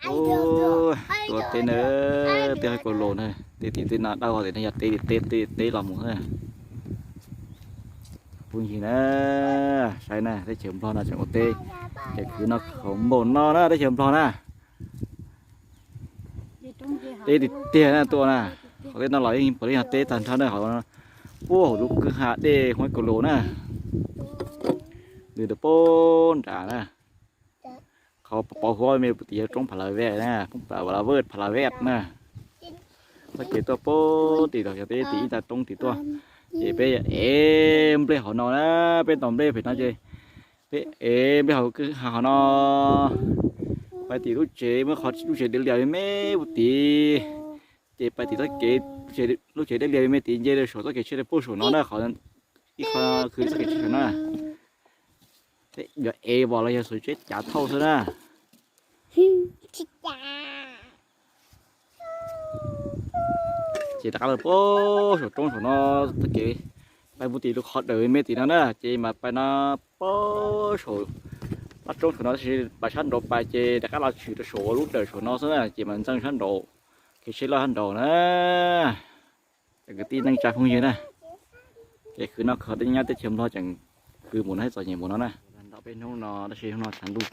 Ub, tuaj teb na, teb hauv kaus laus na, teb tim tej no dawb tim no yog teb, teb teb teb los mus na. Phooj ywg na, saib na, teb chaws Nplog no tseem ua teb, tseem khwv noj khwv haus npaum no na teb chaws Nplog na. Teb tiag tiag na tuaj na, qhov teb no los yeej puav leej yog teb tag nrho na, qhov puag hauv lub kwj ha dej Huab Kaus Laus na, nws rau puag nram na. Qhov pov huab me tim yog roob Pha La Vej na, roob Pha La Vej, Pha La Vej na. Txoj kev tuaj puag tim tod yog peb tim ib tag roob tim tuaj, ces peb ev nplej hauv no na, peb ntaus nplej pem no ces peb ev nplej hauv kwj ha hauv no, pais tim lub tsev, muaj qhov lub tsev dej lias me me puag tim, ces pais tim txoj kev, lub tsev dej lias me me tim nce rau saum txoj kev tsheb rau puag saum no na, qhov ib qho khwv txoj kev tsheb saum no. Peb yuav ev vos los yog xuas tsheb cav thauj xwb na. Ces rov qab los puag saum roob saum no, txoj kev pais puag tim lub qhov dawm me tim no na, ces mas pais no puag saum lub roob saum no, tab sis pais sab nraud pais ces rov qab los tshwm rau saum lub dawm saum no xwb na, ces mas ntxeev sab nraud, kev tsheb loj sab nraud na. Cov kwv tij neej tsa phooj ywg na, kev khwv noj khwv haus nyob teb chaws Nplog tseem khwv mus no thiab txom nyem mus no na. Nram peb hnub no tab sis hnub no tshav ntuj,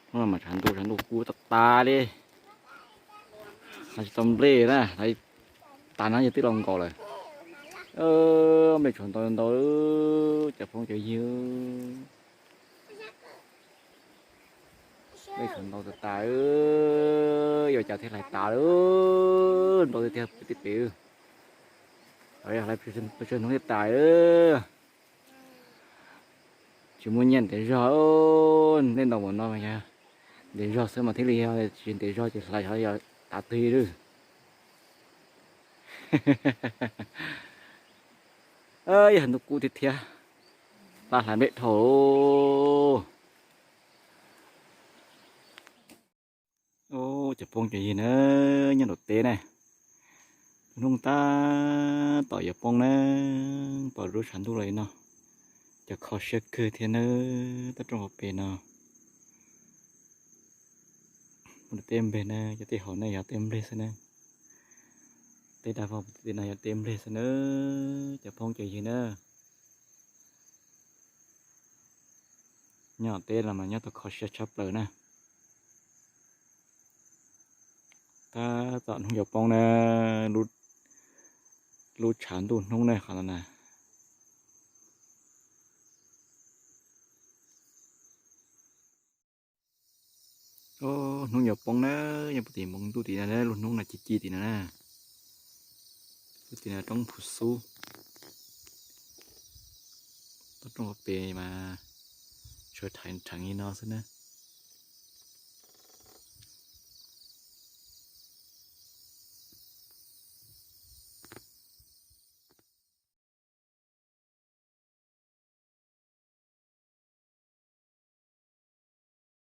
hnub no mas tshav ntuj, tshav ntuj kub tas tas li. Hlais tsis tau nplej na, hlais tas no yog twb los nkaus lawm. Nplej tshuav ntau ntau, cov phooj cov ywg. Nplej tshuav ntau tas tas, yuav cas thiaj hlais tas lawm, ntau tiag tiag pem. Hlais pes tsawg hnub thiaj tas. Tsis muaj nyiaj ntev zog, nplej ntau npaum no yog ntev zog xwb mas thiaj li yog, tsis ntev zog ces hlais yog tav twg lawm. Yog ntuj kub thiab thiab, pab hlais nplej dhau. Cov phooj cov ywg na, nyob nram teb na, hnub tab tom yuav poob na, pom lub tshav ntuj los li no, cov kho siab kawg thiab na, toj roob hauv pes no. Tej nplej na, cov tej hauv no yog tej nplej xwb na, tej dab vog tej no yog tej nplej xwb na, cov phooj cov ywg na. Nyob teb los mas nyob tau kho siab tshaj plaws na. Tab tom hnub yuav poob na, lub tshav ntuj hnub na qhov no na. Hnub yuav poob na, nyob puag tim npoo ntuj tim no, lub hnub no ci ci tim no na. Lub tim no roob Phu Xub, toj roob hauv pes mas tshuav rheev rheev li no xwb na.